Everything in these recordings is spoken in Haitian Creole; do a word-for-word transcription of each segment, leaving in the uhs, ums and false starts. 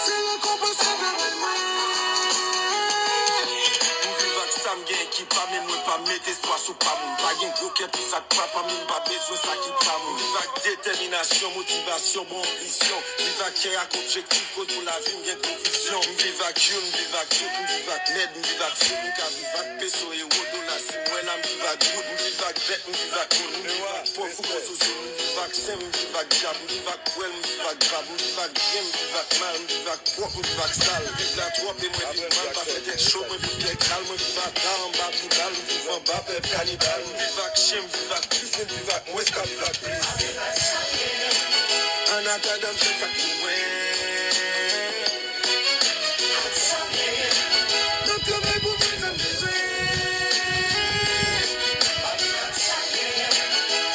Se rekonpans travay mwen. M viv ak sa m gen ki pa m, e mwen pa mete espwa sou pa m. M pa gen gwo kè pou sa k pa pa m, e m pa bezwen sa ki pa m. M viv ak detèminasyon, motivasyon, bon anbisyon. M viv ak kè ak objektif, koz pou lavi m gen gwo vizyon. M viv ak youn, m viv ak tout, m viv ak mèd, m viv ak fout. M ka viv ak peso, ewo, dola, si m wè la, m viv ak goud. M viv ak bèt, m viv ak moun, m viv ak pòv, fou, gwo zozo. M viv ak sen, m viv ak dyab, m viv ak pwèl, m viv ak grab, m viv ak byen, m viv ak mal, m viv ak pwòp, m viv ak sal. M viv la twòp e mwen viv mal, pa fè tèt cho, mwen viv kè kal, mwen viv ata anba pi bal, m viv anba pèp kanibal, m viv ak chen, m viv ak plis, m viv ak mwens ka viv ak plis. An atandan m jwenn sa k pou mwen. N ap travay pou mwen sa m bezwen.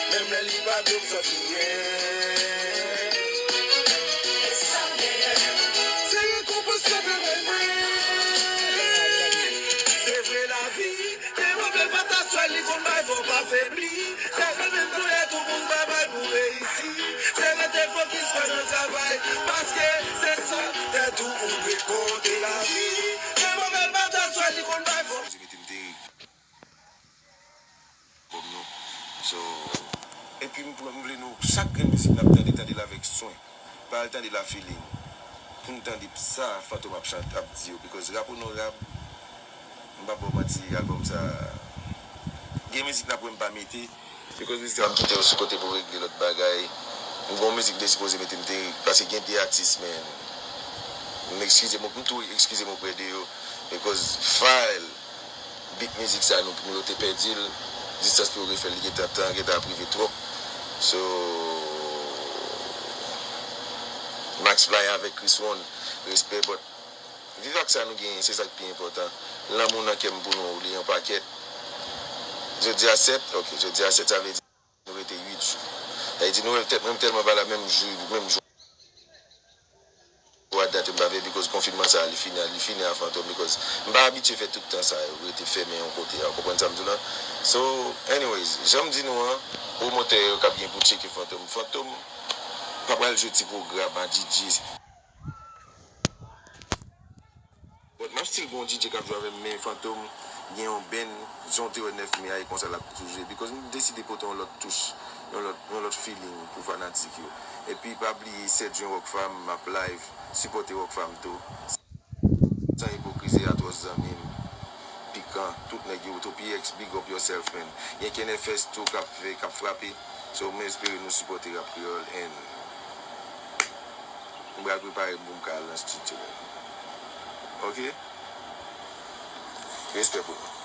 Menm lè li pa byen, m santi byen. Se rekonpans travay mwen. Se vre lavi. Te move pa ta swè, li konn bay fò pa febli. Se vre menm koulè tout moun pa bay pou reyisi. Se rete fokis fè nan travay, paske se sa tèt ou ou dwe konte lavi. Te move pa ta swè, li konn bay fò. Album nou. So, epi m, m vle nou, chak grenn mizik n ap tande, tande l avèk swen. Pa al tande l a feeling. Pou n tande sa Fantom ap chante, ap di yo. Because rap onorab, m p ap ba w manti, album sa, gen mizik n ap wè m pa mete. Because mizik sa m kite yo sou kote pou regle lòt bagay. M gon mizik m te sipoze mete, m te, paske gen de atis, men m eskize m, m tou eskize m oprè de yo. Because file bit mizik sa nou, nou te pèdi l, distans pou yo refè l, li gentan tan, gentan ap rive twòp. So, Max Fly avèk Chris One, respè, but viv ak sa nou genyen, se sa k pi enpòtan. Lanmou nan kè m pou nou, li an pakèt. Jodi a sèt, ok, jodi a sèt, sa vle di nou rete uit jou. Sa vle di nou, mwen tèlman valab, menm jou, menm jou a dat, m pa vle, because konfinman sa, li fini, li fini a Fantom, because m pa abitye fè tout tan sa yo, rete fèmen yon kote a, ou konprann sa m di w la? So, anyways, jan m di nou an, pwomotè yo k ap gen pou tcheke Fantom, Fantom pa pral jwe ti pwogram a D J. But m ap still gon D J k ap jwe avè m, men Fantom gen yon band, jan w te wè nèf me a, e konsa l ap toujou ye. Because m deside pote yon lòt touch, yon lòt, yon lòt feeling pou fanatik yo. Epi pa bliye sèt jen Rockfam, m ap live, sipòte Rockfam tou. San ipokrizi, Atwòs zanmi m, Pikan, tout nèg yo, Topi X, big up yourself, man. Gen Ken F S tou k ap fè, k ap frape. So, m espere nou sipòte rap kreyòl and m pral prepare m pou m ka al nan studio, man. Ok? Respè pou nou.